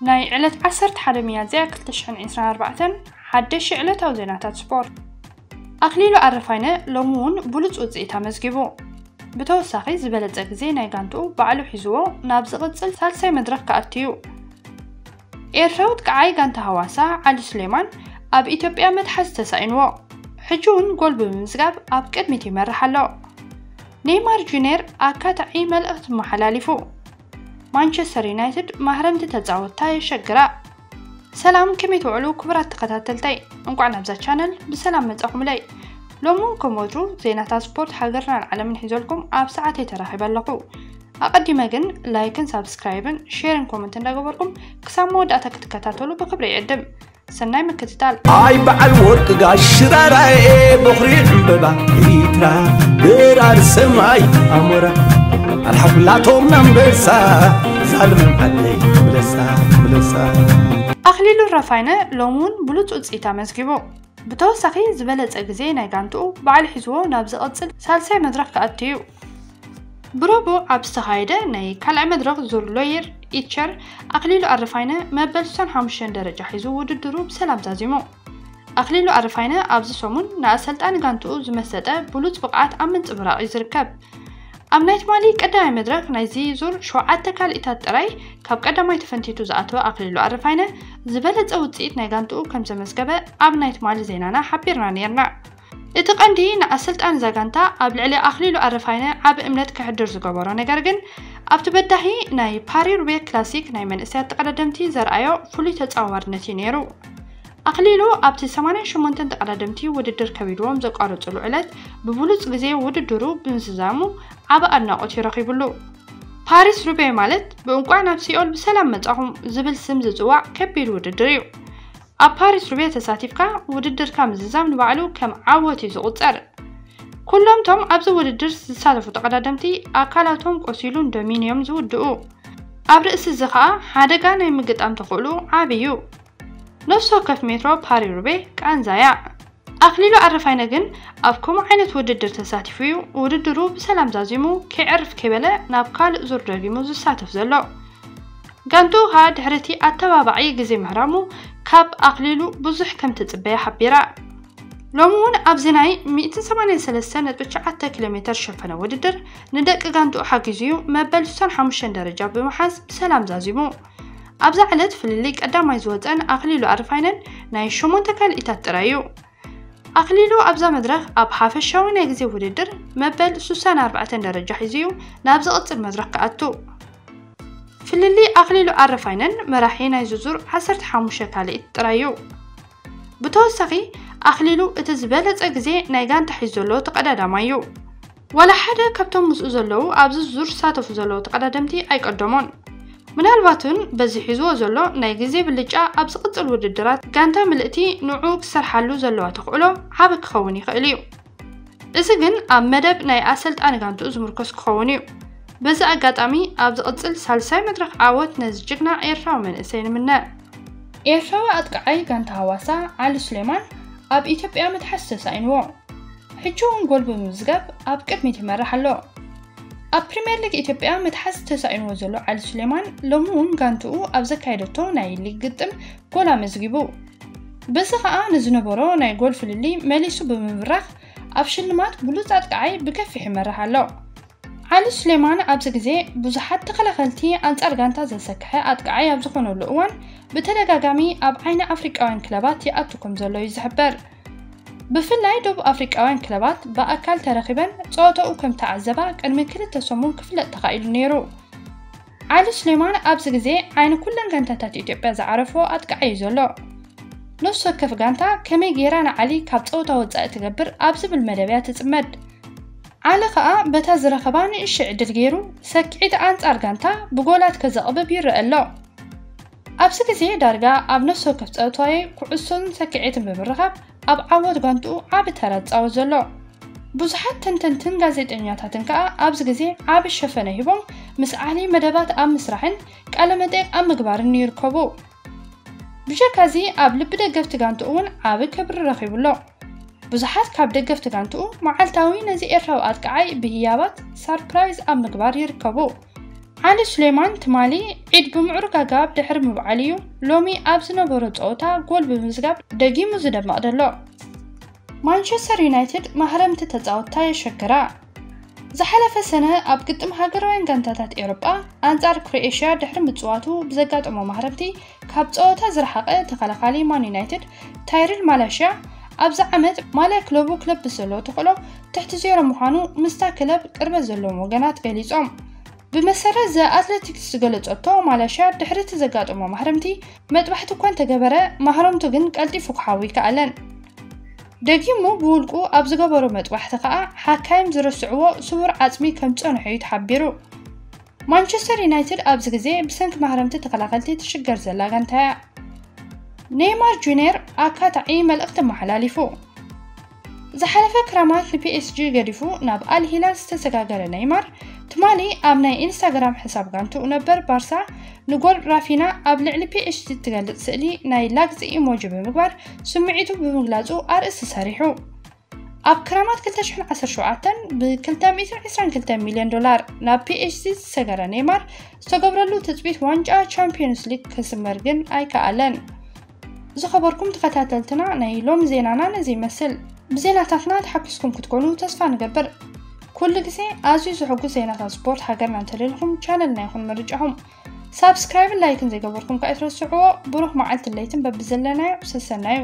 ናይ ዕለት ዓሰርተ ሓደ ሚያዝያ ክልተ ሽሕን ዕስራን ኣርባዕተን ሓደሽቲ ዕለታዊ ዜናታት ስፖርት። ኣኽሊሉ ኣረፋይነ ሎሚ እውን ብሉጽ ውጽኢት ኣመዝጊቡ። ብተወሳኺ ዝበለጸ ግዜ ናይ ጋንትኡ ባዕሉ ሒዝዎ ናብ ዝቕጽል ሳልሳይ መድረኽ ክኣቱ እዩ። ኤርትራዊ ኣጥቃዓይ ጋንታ ሃዋሳ ዓሊ ሱሌማን ኣብ ኢትዮጵያ መትሓዚ ተሳኢንዎ። ሕጂ እውን ጎል ብምምዝጋብ ኣብ ቅድሚት ይመርሕ ኣሎ። ኔይማር ጁኒየር ኣካታዒ መልእኽቲ መሓላሊፉ። ማንቸስተር ዩናይትድ ማህረምቲ ተጻወትታ የሸግራ። ሰላም፣ ከመይ ትውዕሉ ክቡራት ተኸታተልተይ? እንቋዕ ናብዛ ቻነል ብሰላም መጻኹምለይ። ሎሚ እውን ከም ወትሩ ዜናታት ስፖርት ሃገርናን ዓለምን ሒዘልኩም ኣብ ሰዓተይ ተራኺበ ኣለኹ። ኣቐዲመ ግን ላይክን ሳብስክራይብን ሼርን ኮመንት እንዳገበርኩም ክሳብ መወዳእታ ክትከታተሉ ብክብሪ ይዕድም። ሰናይ ምክትታል። ኣይ በዓል ወርቂ ጋሽ ሽራራኤ፣ በኹሪ ዕምበባ ኤሪትራ፣ በራሪ ሰማይ ኣሞራ፣ ኣልሓፍላቶም ኣንበሳ፣ ዛልም ዓደይ ምለሳ፣ ምለሳ። ኣኽሊሉ ረፋይነ ሎሚ እውን ብሉጽ ውጽኢት ኣመዝጊቡ። ብተወሳኺ ዝበለጸ ግዜ ናይ ጋንትኡ ባዕሉ ሒዝዎ ናብ ዝቐጽል ሳልሳይ መድረኽ ክኣቱ እዩ። ብረቡዕ ኣብ ዝተኻየደ ናይ ካልኣይ መድረኽ ዙር ሎየር ኢቸር ኣኽሊሉ ኣረፋይነ መበል ስሳን ሓሙሽተን ደረጃ ሒዙ ውድድሩ ብሰላም ዛዚሙ። ኣኽሊሉ ኣረፋይነ ኣብዚ ሰሙን ንኣሰልጣኒ ጋንትኡ ዝመሰጠ ብሉጽ ብቕዓት ኣብ ምንጽብራቕ እዩ ዝርከብ። ኣብ ናይ ትማሊ ቀዳማይ መድረኽ ናይዚ ዙር ሸውዓተ ካልኢታት ጥራይ ካብ ቀዳማይ ተፈንቲቱ ዝኣተወ ኣኽሊሉ ኣረፋይነ ዝበለጸ ውጽኢት ናይ ጋንትኡ ከም ዘመዝገበ ኣብ ናይ ትማሊ ዜናና ሓቢርና ነይርና። እቲ ቀንዲ ንኣሰልጣኒ እዛ ጋንታ ኣብ ልዕሊ ኣኽሊሉ ኣረፋይነ ዓቢ እምነት ከሕድር ዝገበሮ ነገር ግን ኣብቲ በዳሂ ናይ ፓሪ ሩቤ ክላሲክ ናይ መንእሰያት ተቐዳደምቲ ዘርኣዮ ፍሉይ ተጻዋርነት እዩ ነይሩ። ኣኽሊሉ ኣብቲ ሰማንያን ሸሞንተን ተቐዳደምቲ ውድድር ከቢድዎም ዘቋረጽሉ ዕለት ብብሉጽ ግዜ ውድድሩ ብምዝዛሙ ዓቢ ኣድናቖት እዩ ረኺብሉ። ፓሪስ ሩቤ ማለት ብእንቋዕ ናብ ሲኦል ብሰላም መጻኹም ዝብል ስም ዝጽዋዕ ከቢድ ውድድር እዩ። ኣብ ፓሪስ ሩቤ ተሳቲፍካ ውድድርካ ምዝዛም ንባዕሉ ከም ዓወት እዩ ዝቑጸር። ኩሎም እቶም ኣብዚ ውድድር ዝሳተፉ ተቐዳደምቲ ኣካላቶም ቆሲሉን ደሚን እዮም ዝውድኡ። ኣብ ርእሲ እዚ ኸኣ ሓደጋ ናይ ምግጣም ተኽእሎ ዓቢ እዩ። ነፍሲ ወከፍ ሜትሮ ፓሪ ሩቤ ቃንዛ እያ። ኣኽሊሉ ኣረፋይነ ግን ኣብ ከምኡ ዓይነት ውድድር ተሳቲፉ እዩ ውድድሩ ብሰላም ዛዚሙ ከየዕርፍ ከይበለ ናብ ካልእ ዙር ደጊሙ ዝሳተፍ ዘሎ። ጋንትኡ ኸኣ ድሕሪ እቲ ኣተባባዒ ግዜ ምህራሙ ካብ ኣኽሊሉ ብዙሕ ከም ትጽበየ ሓቢራ። ሎሚ እውን ኣብዚ ናይ ሚእትን ሰማንያን ሰለስተን ነጥቢ ትሽዓተ ኪሎ ሜተር ዝሸፈነ ውድድር ንደቂ ጋንትኡ ሓጊዙ እዩ መበል ስሳን ሓሙሽተን ደረጃ ብምሓዝ ብሰላም ዛዚሙ። ኣብዛ ዕለት ፍልልይ ቀዳማይ ዝወጸን ኣኽሊሉ ኣረፋይነን ናይ ሸሞንተ ካልኢታት ጥራይ እዩ። ኣኽሊሉ ኣብዛ መድረኽ ኣብ ሓፈሻዊ ናይ ግዜ ውድድር መበል ስሳን ኣርባዕተን ደረጃ ሒዙ እዩ ናብ ዝቕጽል መድረኽ ክኣቱ። ፍልልይ ኣኽሊሉ ኣረፋይነን መራሒ ናይዚ ዙር ዓሰርተ ሓሙሽተ ካልኢት ጥራይ እዩ። ብተወሳኺ ኣኽሊሉ እቲ ዝበለጸ ግዜ ናይ ጋንታ ሒዙ ዘሎ ተቐዳዳማይ እዩ። ዋላ ሓደ ካብቶም ምስኡ ዘለዉ ኣብዚ ዙር ዝሳተፉ ዘለዉ ተቐዳደምቲ ኣይቀደሞን። ምናልባት እውን በዚ ሒዝዎ ዘሎ ናይ ግዜ ብልጫ ኣብ ዝቕጽል ውድድራት ጋንታ ምልእቲ ንዕኡ ክሰርሓሉ ዘለዋ ተኽእሎ ዓቢ ክኸውን ይኽእል እዩ። እዚ ግን ኣብ መደብ ናይ ኣሰልጣኒ ጋንትኡ ዝምርኮስ ክኸውን እዩ። በዚ ኣጋጣሚ ኣብ ዝቕጽል ሳልሳይ መድረኽ ዓወት ነዚ ጅግና ኤርትራዊ መንእሰይ ንምነ። ኤርትራዊ ኣጥቃዓይ ጋንታ ሃዋሳ ዓሊ ሱሌማን ኣብ ኢትዮጵያ መትሓዚ ተሳኢንዎ። ሕጂ እውን ጎል ብምምዝጋብ ኣብ ቅድሚት ይመርሕ ኣሎ። ኣብ ፕሪምየር ሊግ ኢትዮጵያ መትሓዚ ተሳኢንዎ ዘሎ ዓሊ ሱሌማን ሎሚ እውን ጋንትኡ ኣብ ዘካየደቶ ናይ ሊግ ግጥም ጎል ኣመዝጊቡ። በዚ ኸኣ ንዝነበሮ ናይ ጎል ፍልልይ መሊሱ ብምብራኽ ኣብ ሽልማት ብሉጽ ኣጥቃዓይ ብገፊሕ ይመርሕ ኣሎ። ዓሊ ሱሌማን ኣብዚ ግዜ ብዙሓት ተኸላኸልቲ ኣንጻር ጋንታ ዘሰክሐ ኣጥቃዓይ ኣብ ዝኾነሉ እዋን ብተደጋጋሚ ኣብ ዓይኒ ኣፍሪቃውያን ክለባት ይኣቱ ከም ዘሎ እዩ ዝሕበር። ብፍላይ ደቡብ ኣፍሪቃውያን ክለባት ብኣካል ተረኺበን ጸወታኡ ከም ተዓዘባ ቅድሚ ክልተ ሰሙን ክፍለጥ ተኻኢሉ ነይሩ። ዓሊ ሱሌማን ኣብዚ ግዜ ዓይኒ ኩለን ጋንታታት ኢትዮጵያ ዝዓረፎ ኣጥቃዓይ እዩ ዘሎ። ነፍሲ ወከፍ ጋንታ ከመይ ጌራ ንዓሊ ካብ ጸወታ ወጻኢ ትገብር ኣብ ዝብል መደብ እያ ትጽመድ። ዓሊ ኸኣ በታ ዝረኸባ ንእሽቶ ዕድል ጌሩ ሰኪዒት ኣንጻር ጋንታ ብጎላት ከዘቕብብ ይረአ ኣሎ። ኣብዚ ግዜ ዳርጋ ኣብ ነፍሲ ወከፍ ጸወታዊ ኩዕሶን ሰኪዔትን ብምርኻብ ኣብ ዓወት ጋንትኡ ዓቢ ተራ ዝጻወት ዘሎ። ብዙሓት ተንተንትን ጋዜጠኛታትን ከኣ ኣብዚ ግዜ ዓቢ ሸፈነ ሂቦም ምስ ዓሊ መደባት ኣብ ምስራሕን ቃለ መጠይቕ ኣብ ምግባርን ይርከቡ። ብጀካዚ ኣብ ልቢ ደገፍቲ ጋንትኡ እውን ዓቢ ክብሪ ረኺቡ ኣሎ። ብዙሓት ካብ ደገፍቲ ጋንትኡ መዓልታዊ ነዚ ኤርትራዊ ኣጥቃዓይ ብህያባት ሳርፕራይዝ ኣብ ምግባር ይርከቡ። ዓሊ ሱሌማን ትማሊ ዒድ ብምዕሩግ ኣገባብ ድሕሪ ምብዓሉ እዩ ሎሚ ኣብ ዝነበሮ ጸወታ ጎል ብምዝጋብ ደጊሙ ዝደመቕ ዘሎ። ማንቸስተር ዩናይትድ ማህረምቲ ተጻወትታ የሸግራ። ዝሓለፈ ሰነ ኣብ ግጥም ሃገራውያን ጋንታታት ኤውሮጳ ኣንጻር ክሮኤሽያ ድሕሪ ምጽዋቱ ብዘጋጠሞ ማህረምቲ ካብ ጸወታ ዝረሓቐ ተኸላኻሊ ማን ዩናይትድ ታይሪል ማላሽያ ኣብዚ ዓመት ማልያ ክለቡ ክለብስ ዘለዎ ተኽእሎ ትሕቲ ዜሮ ምዃኑ ምስታ ክለብ ቅርበት ዘለዎም ወገናት ገሊጾም። ብመሰረት ዘ ኣትሌቲክስ ዝገለጸቶ ማላሽያ ድሕሪ እቲ ዘጋጠሞ ማህረምቲ መጥባሕቲ እኳ እንተገበረ ማህረምቱ ግን ቀልጢፉ ክሓዊ ይከኣለን። ደጊሙ ብውልቁ ኣብ ዝገበሮ መጥባሕቲ ከኣ ሓካይም ዝረስዕዎ ስቡር ዓጽሚ ከም ጸንሑ እዩ ተሓቢሩ። ማንቸስተር ዩናይትድ ኣብዚ ግዜ ብሰንኪ ማህረምቲ ተኸላኸልቲ ትሽገር ዘላ ጋንታ እያ። ኔይማር ጁኒየር ኣካታዒ መልእኽቲ ኣመሓላሊፉ። ዝሓለፈ ክረማት ንፒኤስጂ ገዲፉ ናብ ኣል ሂላል ዝተሰጋገረ ኔይማር ትማሊ ኣብ ናይ ኢንስታግራም ሕሳብ ጋንትኡ ነበር ባርሳ ንጎል ራፊና ኣብ ልዕሊ ፒኤስጂ እትገልጽ ስእሊ ናይ ላግጺ ኢሞጂ ብምግባር ስምዒቱ ብምግላጹ ኣርእስቲ ሰሪሑ። ኣብ ክረማት ክልተ ሽሕን ዓሰርተ ሸውዓተን ብ ክልተ ሚእትን ዕስራን ክልተን ሚልዮን ዶላር ናብ ፒኤስጂ ዝሰገረ ኔይማር ዝተገብረሉ ትጽቢት ዋንጫ ቻምፒዮንስ ሊግ ክስመር ግን ኣይከኣለን። ዝኸበርኩም ተኸታተልትና ናይ ሎሚ ዜናና ነዚ ይመስል። ብዜናታትና ተሓኪስኩም ክትኮኑ ተስፋ ንገብር። ኩሉ ግዜ ኣዝዩ ዘሐጉስ ዜናታት ስፖርት ሃገርና እንተደሊኹም ቻነልና ይኹን ምርጫኹም ሳብስክራይብን ላይክን ዘይገበርኩም ከኣ ኣይትረስዕዎ። ብሩኽ መዓልትን ለይትን በብዘለናዮ ሰሰናዩ።